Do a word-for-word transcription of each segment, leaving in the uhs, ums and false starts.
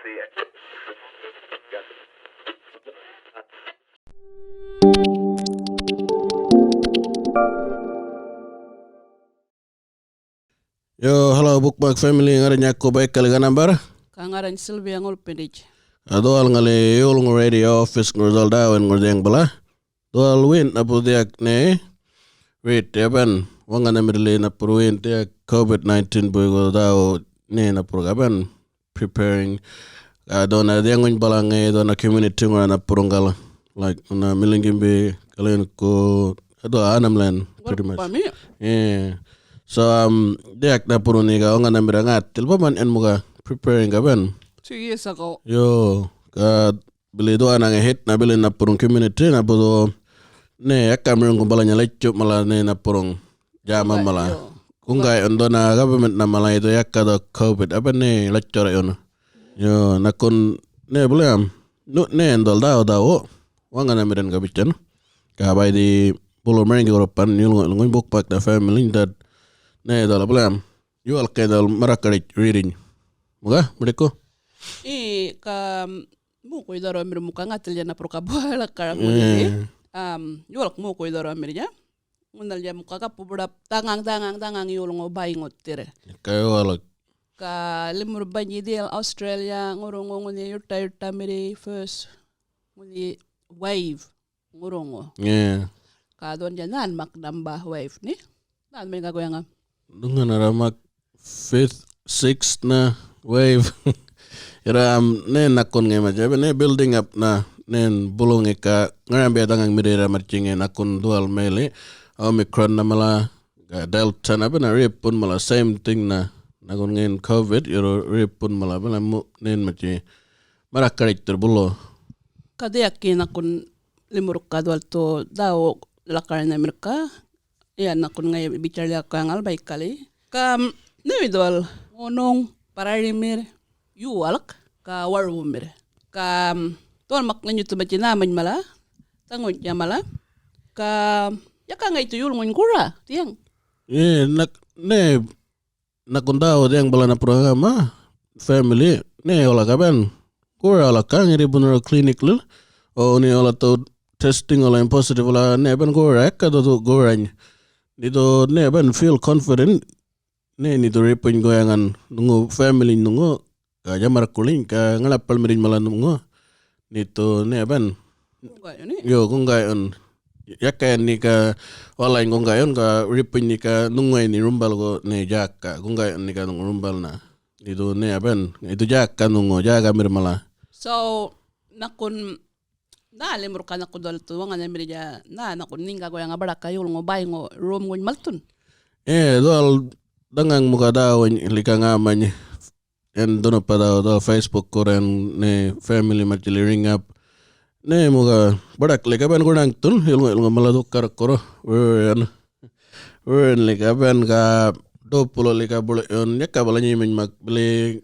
Yo, hello, Bookmark family, ŋarrany Yakubu Ekaliga number. Ka ŋarrany Sylvia Ngulpindij. Adu wal ŋali yolŋu radio office ŋur dhal Darwin ŋur dhiyaŋ bala. Duwal win napu dhiyak ne, wait, yaban, waŋanhamirli napur win dhiyak covid nineteen buygu dhaw ne napur gaban preparing. Ka dona dhiyaŋuny balaŋ ŋayi dona community ŋura napurung gal, like, na milinggimbi kaliyanku, adu anamlan pretty much. Warpami. Yeah. So, um, dhiyak napuruni ga waŋanhamira ŋathil baman en muga preparing gaban. Two years ago. Yo, ka bili dhuwanaŋi hit na bili napurung community na budhu ne yakam rungku balanya leccu mala ne napurung jama mala. Yo. Gungay un dona government na mala idu yakka dhu covid apa ne leccu ra yun. Yo, nakun ne bili am nu ne endol daw daw waŋanhamiran ga bitchan. Ka bay di bulu maringi urupan yulngu yulngu buk pak da family that ne dol bili am yual kedol marakaric reading. Muga, madiku? I ka mukuy dhoromir muka ŋathil yana purka buwala kara ŋuli. Um, yuwalk mukuy dhoromir ya. Ŋunhal ya muka kapu buḍap dhaŋaŋ, dhaŋaŋ, dhaŋaŋ yulŋu bayŋuthir. Kay walak. Ka limur banyi dhil Australia ŋurruŋu ŋuni yurta yurta miri first ŋuni wave ŋurruŋu. Yeah. Ka dhon ja nhan mak namba wave ni. Nhan many ga guyaŋa. Duŋanara mak fifth, sixth na wave. Ira am ne nakun ŋayi ma jabi ne building up na nen buluŋi ka ŋarambiya dhaŋaŋ mirira marci ŋayi nakun duwal meli Omicron na mala ga Delta na bina ripun mala same thing na nakun ŋayin covid yuru ripun mala bina mu nen marci marakaric tur bulu. Ka dhiyaki nakun limurka duwal tu dhaw lakaraŋ mirka. Iya, nakun ŋayi bitjarr yakaŋal baykali. Ka, mm, nawi dhuwal ŋunhuŋ barrarimir, yuwalk, ka warwumir. Ka, mm, dhuwal mak ŋanyu tu batji nhämany mala, dhaŋunytja mala. Ka, yaka ŋayi tu yulŋuny gura, dhiyaŋ. Ye, nak, ne, nakun dhaw dhiyaŋ bala na purra ŋama family ne wala ka ben gura wala ka ŋiri bunura clinic lil o ni wala tu testing wala im positive wala ne ben gura ekka dhu gurany ni dhu ne ben feel confident ne ni dhu ripuny goyaŋan nungu family nungu ka jamar kuliñ ka ŋaḻapal miriny mala nungu ni tu ne ben. Gungayun, eh? Yo, gungayun. Yakayan ni ka walany gungayun ka ripuny ni ka nunguway ni rumbalgu ni jaka. Gungayun ni ka nungu rumbal na. Idu ni aben, idu jaka nungu, jaka mirmala. So, nakun, na limur ka nakun dol tu, wanga na mirja, na nakun ninga goya nga baraka yulngu bayŋu rum guny maltun. Eh, dol dangang muka dawuny lika ngamany. En dhunupadaw dhu Facebook kurren ne family matjili ring up. Ne muga badak lika ben gurangtun, ilngu, ilngu mala dhukar kuru. Wirren. Wirren lika ben ga dopulu lika bulyun, yaka bala nyiminy mak bili.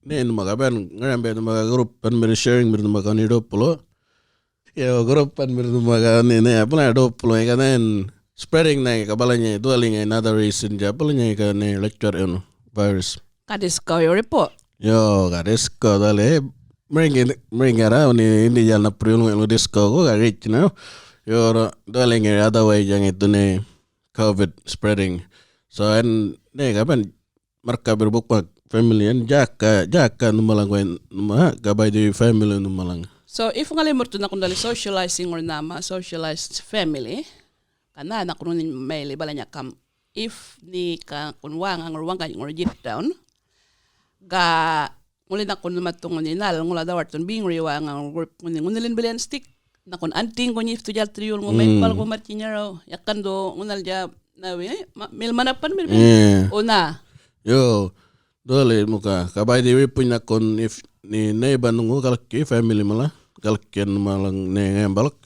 Ne numa ga ben ngaram ben numa ga group pan miri sharing miri numa ga ni dopulu. Yo, group pan mir numa ga ni ne, bala dopulu ga nen spreading na ga balanya, dwelling another reason ja balanya ga ne lecture in virus. Ka disco yo report. Yo, ka disco dale. Meringi, meringi ara ni indi jal na priul ngi disco go ga rich na. Yo, dwelling other way jang itu ne covid spreading. So, and ne ga ben marka bir bukmak family yan jaka, jaka numalang wen numa, ka by the family numalang. So if ngali murtu nakun dali socializing or nama socialized family, kana nakun ni maili balanya kam. If ni ka kun wanga ngur wanga ngur jit down, ga nguli nakun numa tu nguni nal ngula dawartun bingri wanga ngur nguni nguni lin bilian stick. Nakun anting gunyi tu jal triyul ngu main pal gu marci nyarau. Yakan do ngunal ja nawi, eh, ma-, mil manapan mir bin. Yeah. Ona. Yo, dole muka. Ka by the way puny nakun if ni neighbor nungu galki family mala, galki malang ne ngayam balak.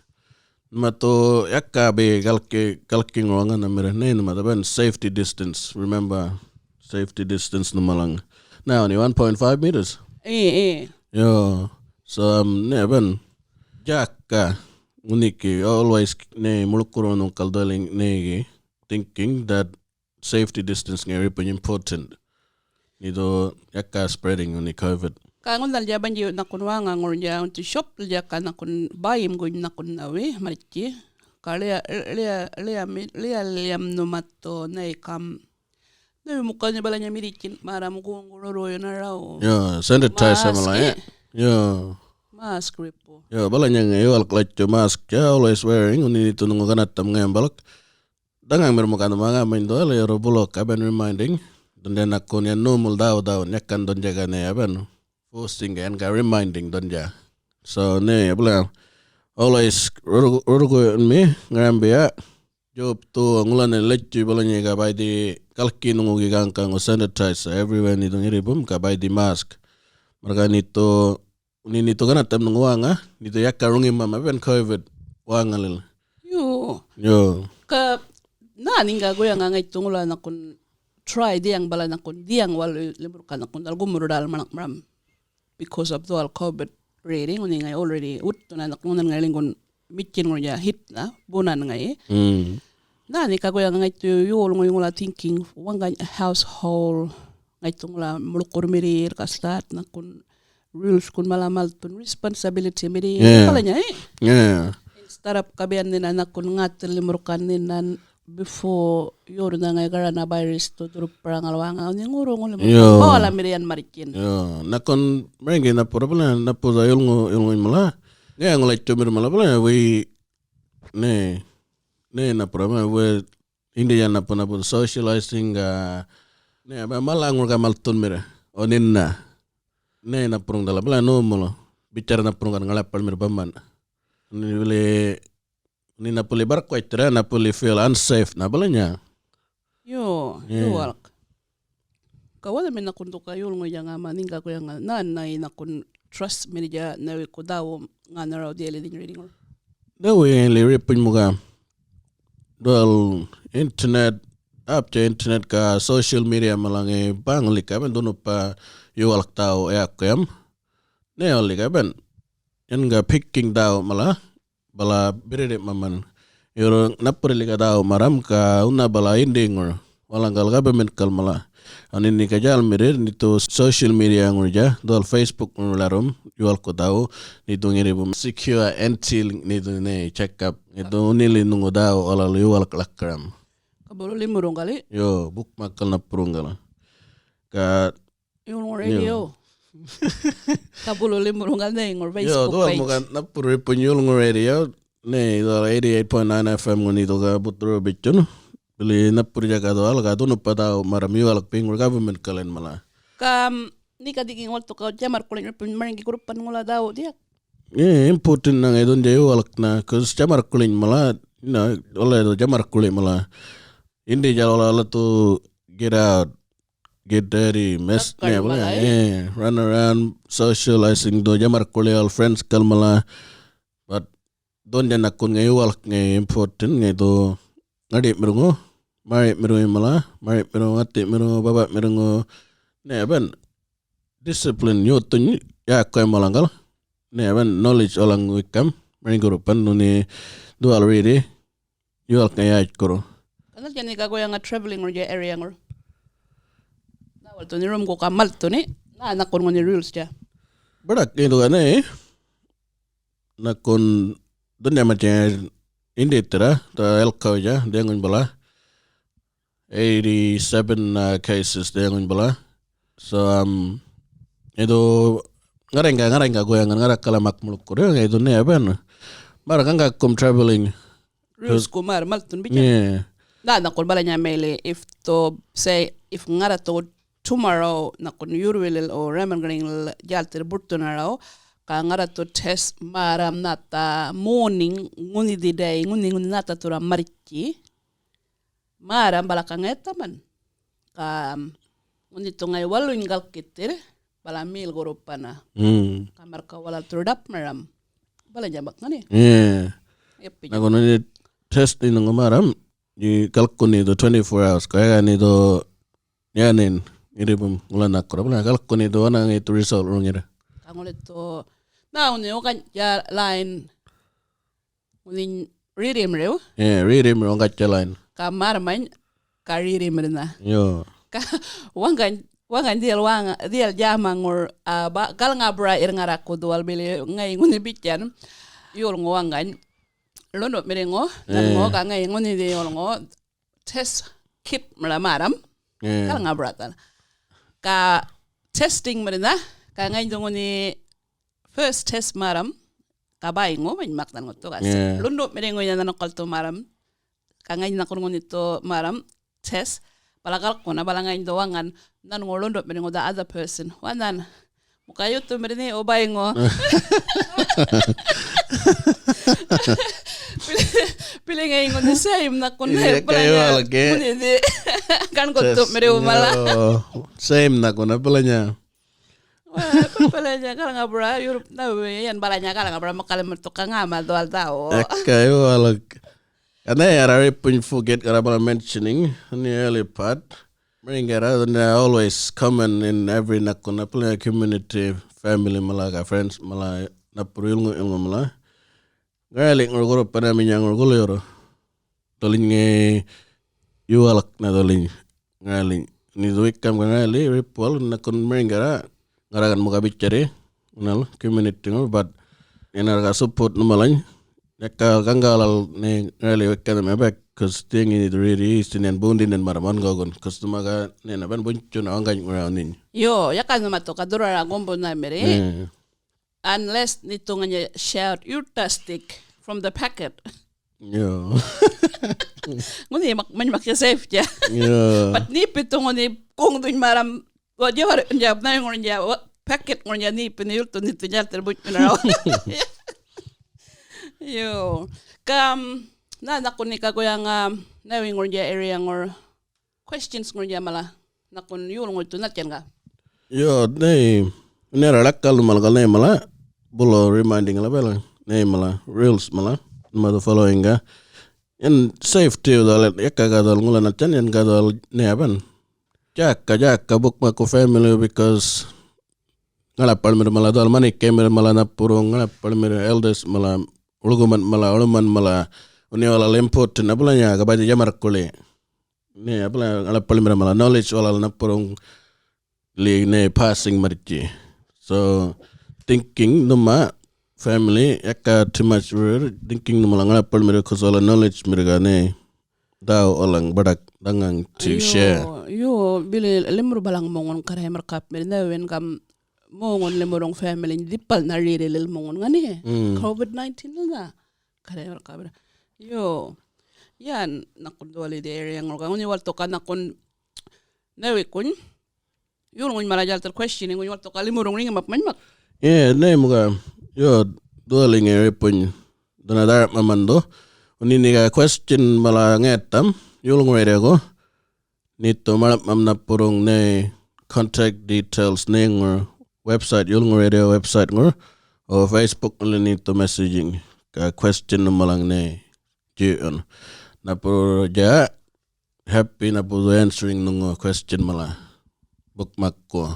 Numa tu yakka bi galki, galki ngwanga na mira ne numa taban safety distance. Remember, safety distance numalang. Now ni one point five meters. Eh, eh. Yo, so, um, ne ben jaka nguniki always ne mulukuru nungkal daling negi thinking that safety distance nge ripuny important. Ni do yakka spreading ni covid. Ga ŋunhalnydja banji nakun wäŋaŋurnydja ŋunhi shopilnydja ga nakun bäyimguny nakun nawi marrtji. Ga liya, liya, liya, liya, liyam numathu nayi kam. Nawi muka nyi balanya mirritjin märram goŋgu ruruyun araw. Yo, sanitizer mala, eh? Yo. Mask ripu. Yo, balanya ŋayi walk latju mask, yeah, always wearing, ŋunhi nitu nuŋu ganatam ŋayam balak. Dhaŋaŋ mirrmu gan maŋa many dhuwal yurru buluk aben reminding. Dhundja nakun yan normal dhaw dhaw nyakan dhundja gani aben. Forcing yan ga reminding dhundja. So ne bala always rurgu mi ŋarambiya. Job tu ŋulana lectju balanya ga baydi kalki nuŋu gi gaŋkaŋu sanitizer everywhere nitu ŋirribum ga baydi mask. Marga nitu Ni nitu ganatam nuŋu wäŋa, nitu yaka ruŋima ma ben covid wäŋalil. Yo. Yo. Ka na niŋga guyaŋa ŋaythu ŋula nakun try dhiyaŋ bala nakun dhiyaŋ walu limurka nakun dal gumurudal manak maram because of dhuwal covid riri ŋuni ŋay already uttuna nakun ŋunan ŋay liŋgun mitjin ŋurja hitna bunan ŋay. Mm. Na nika guyaŋa ŋaythu yol ŋuy ŋula thinking waŋgany household ŋaythu ŋula muḻkur mirrir ka start nakun rules kun mala malthun responsibility miri. Yeah. Balanya, eh? Yeah. Instead of kabiyan nina nakun ŋathil limurkan ninan before yorna ŋay garana virus tu duruparaŋal waŋa ni ŋuru ŋulim. Yo. Bala miri yan marichin. Yo. Nakun maringi napura bala napu da yulngu yulngu mala. Ŋaya ŋula tumir mala bala we ne ne napura ma we India napu napu socializing ga ne ba mala ŋurga malthun mira o ninna ne napurung dala bala normal bichar napurung kan ngalapal mir baman. Ni bili ni napuli barkwatira napuli feel unsafe na balanya. Yo, yo walk. Ka wala mi nakun duka yulŋu yaŋa ma niŋga guyaŋa nan nayi nakun trust mirija nawi ku dawu ŋanaraw dhiyali dhinyuririŋur. Dawu yili ripuny muga. Dual internet, apca internet ka social media malaŋi baŋulika ben dunupa yuwalk dawu yakuyam. Ne walika ben. Yan ga picking dawu mala. Bala birriđiꞌmaman. Yurru napurri lika dawu maram ka unna bala indiŋur. Walaŋgal government kal mala. Ani nika jalmirri nitu social media ŋurja, duwal Facebook ŋur larum, yuwalku dawu, nitu ŋirribum secure until nitu ne check up. Nitu unili nuŋu dawu walal yuwalk lakkaram. Kabulu limurungali? Yo, bookmark kal napurungal. Ka Yulŋu radio. Kabulu limurungal ne ŋur Facebook page. Yo, duwal mugan napurri puny yulŋu radio. Ne duwal eighty-eight point nine F M ŋuni duka buturu bitchun. Bili napurri jaka duwal ka dunupa dawu maram yuwalk biŋur government kalen mala. Kam nika diki ŋol tuka jamar kuliŋ ripun maringi gurupan ŋula dawu diyak. Eh, important na ŋay dunja yuwalk na kus jamar kuliŋ mala. Na wala du jamar kuliŋ mala. Indi jal wala tu get out. Get dirty, mess, eh, run around, socializing, do jamar kuli all friends kal mala. But don jana kun ngai walk ngai important ngai do ngadi mirngu, mari mirngu mala, mari mirngu, ngati mirngu, baba mirngu. Ne ben discipline yutun ya koi malangal. Ne ben knowledge olang wikam, mari gurupan nuni dual riri. Yuwalk ŋaya yätjkurru. Kanal jani ga guyaŋa traveling ŋurja area ŋur. Nawal tuni rum guka malthuni na nakun ŋuni rules ja. Barak ngi duka ne nakun dunya matja inditira ta elkawja denguny bala eighty-seven uh, cases denguny bala. So um, idu ŋarraŋga ŋarraŋga guyaŋan ŋarrakala mak mulukkur idu ne ben. Mara ganga kum traveling rules ku mar malthun bitjan. Yeah. Na nakun balanya mele if to say if ŋarra to tomorrow nakun yurwilil o raman ganing jaltir burtunaraw ka ŋarra to test maram nata morning nguni di day nguni nguni nata tura marchi. Maram bala ka ŋayathaman. Ka ŋunhi tu ŋay waluny galkitir bala mil gurupana. Mm. Ka marka walal through dap maram. Bala jamak ŋani. Yeah. Yep. Naku nani test ni nungu maram. Di galkuni tu twenty-four hours. Ka yagani tu yanin iribum ngula nakura. Bala galkuni tu wana ngi tu result rungir. Ka nguli tu na uni ukan ja line. Ŋunhi ririmriw. Yeah, ririmriw ŋatjalain. Ka marmany ka ririmrina. Yo. Ka waŋgany waŋany dhiyal waŋ-, dhiyal djämaŋur, ah, ba-, galŋa-bura-irr ŋarraku dhuwal bili ŋayi ŋunhi bitjan yolŋu waŋany ḻundu'mirriŋu, nhanŋu ga ŋayi ŋunhi dhi yolŋu test kit mala märram, galŋa-bura' dhan. Ga testing mala, ga ŋayi dhu ŋunhi first test märram, ga bäyŋu manymak dhan ŋuthu ga. Ḻundu'mirriŋu yan nhanukal thu märram, ga ŋayi nhakun ŋunhi thu märram test, bala galkuna, bala ŋayi dhu waŋan nhanŋu ḻundu'mirriŋu the other person. Wanhan, muka yuthumirri nhe' bäyŋu. Bili, bili ŋayi ŋunhi same nhakun, bala ŋunhi dhi gaṉgutthumirriw mala. Same nhakun, balanya. Wa, balanya galŋa-bura', yurr, na, yan balanya galŋa-bura', makalim murtuka ŋäma dhuwal dhaw. Ekka, yuwalak. And they are ripping forget, gara bala mentioning in the early part. Marŋgiyarra, they are always common in every nhakun, apalnya community, family mala, ga friends mala, napur yulŋu, yulŋu mala. Ŋaraliŋur gurrupanaminya ŋur guliyurru. Dhuliny ŋayi yuwalakna dhuliny ŋaraliŋ. Nidhu wekam ga ŋarali rip wal nakun marŋgiyarra ŋarragan muka bitjarri, nhanal community ŋur, but yanar ga support numalany. Yaka gaŋgalal ni ŋarali wekam back, 'cause thing is really is in yan bundin yan mara mangogun, 'cause numa ga nina ban bunchuna waŋgany ŋura niny. Yo, yaka numa tuka dhurrara gumbu namirri. Unless ni tu ŋanya shout, "You're thirsty," from the packet. Yo. Ŋunhi mak, many mak ya safe ya. Yo. But ni pi tu ŋunhi kung duny maram, wa jawar ya, na ŋur ya, wa packet ŋur ya ni pi ni yultu ni tu jaltir buny na raw. Yo. Kam, na nakun ni ka goyang, um, na wi ŋur ya area ŋur. Questions ŋurnya mala, nakun yol ŋuwathu nhaltjan ga. Yo, ney, nera lakal mala gal ney mala, bulu reminding la bela, ney mala, rules mala, mala following ga. In safety dal, yakka ga dal ŋula nhaltjan, yan ga dal ney aban. Jaka, jaka bookmark family because ŋalapalmir mala dal mani kemir mala napurung, ŋalapalmir elders mala, ulguman mala, uluman mala, uni walal important, abulanya ga badi jamar kuli. Ne, apala ŋalapalmira mala knowledge walal napurung li ne passing marji. So, thinking numa family, yaka too much word, thinking numa la ŋalapalmira kus wala knowledge mirga ne, daw olaŋ badak dangaŋ to share. Yo, bili limur balaŋ muŋun karray markap mir, ne wen gam muŋun limurung family dhipal na riri lil muŋun ŋani. Mm. Covid nineteen lil na. Karray markap mir. Yo. Yan, nakun dhuwali di area ŋurga. Ŋunhi walthu ka nakun Newikuny. Yol ŋuny mala jalthal question, ŋuny walthu ka limurruŋ riŋi map many mak. Yeah, ney muka. Yo, dhuwali ŋayi ripuny. Dhuna dharap mamandu. Uni niga question mala ŋetam. Yol ŋuway regu. Nitu malam mam napurruŋ ney contact details ney ŋur website, yol ŋur radio website ŋur. O Facebook ŋuli nitu messaging. Ka question numalaŋ ney. Jiun. Napur ja happy napu answering nungu question mala. Bookmark ku,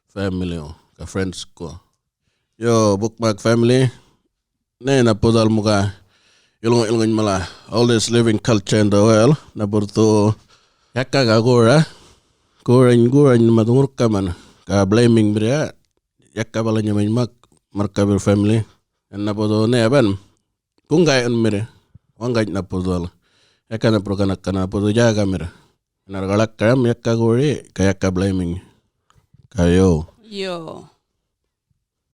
family ku, ka friends ku. Yo, bookmark family. Ne napu dal muka. Yulngu, yulnguny mala. Oldest living culture in the world. Napur tu. Yaka ga gura. Gurany, gurany matu ngurkaman. Ka blaming bria. Yaka bala nyamany mak. Markabir family. And napu tu ne aban. Guŋgayun mir, waŋgany napu dhuwal. Yaka napur kanak kana napu dhu jaga mir. Nar galak karam yaka guri, ka yaka blaming. Ka yo. Yo.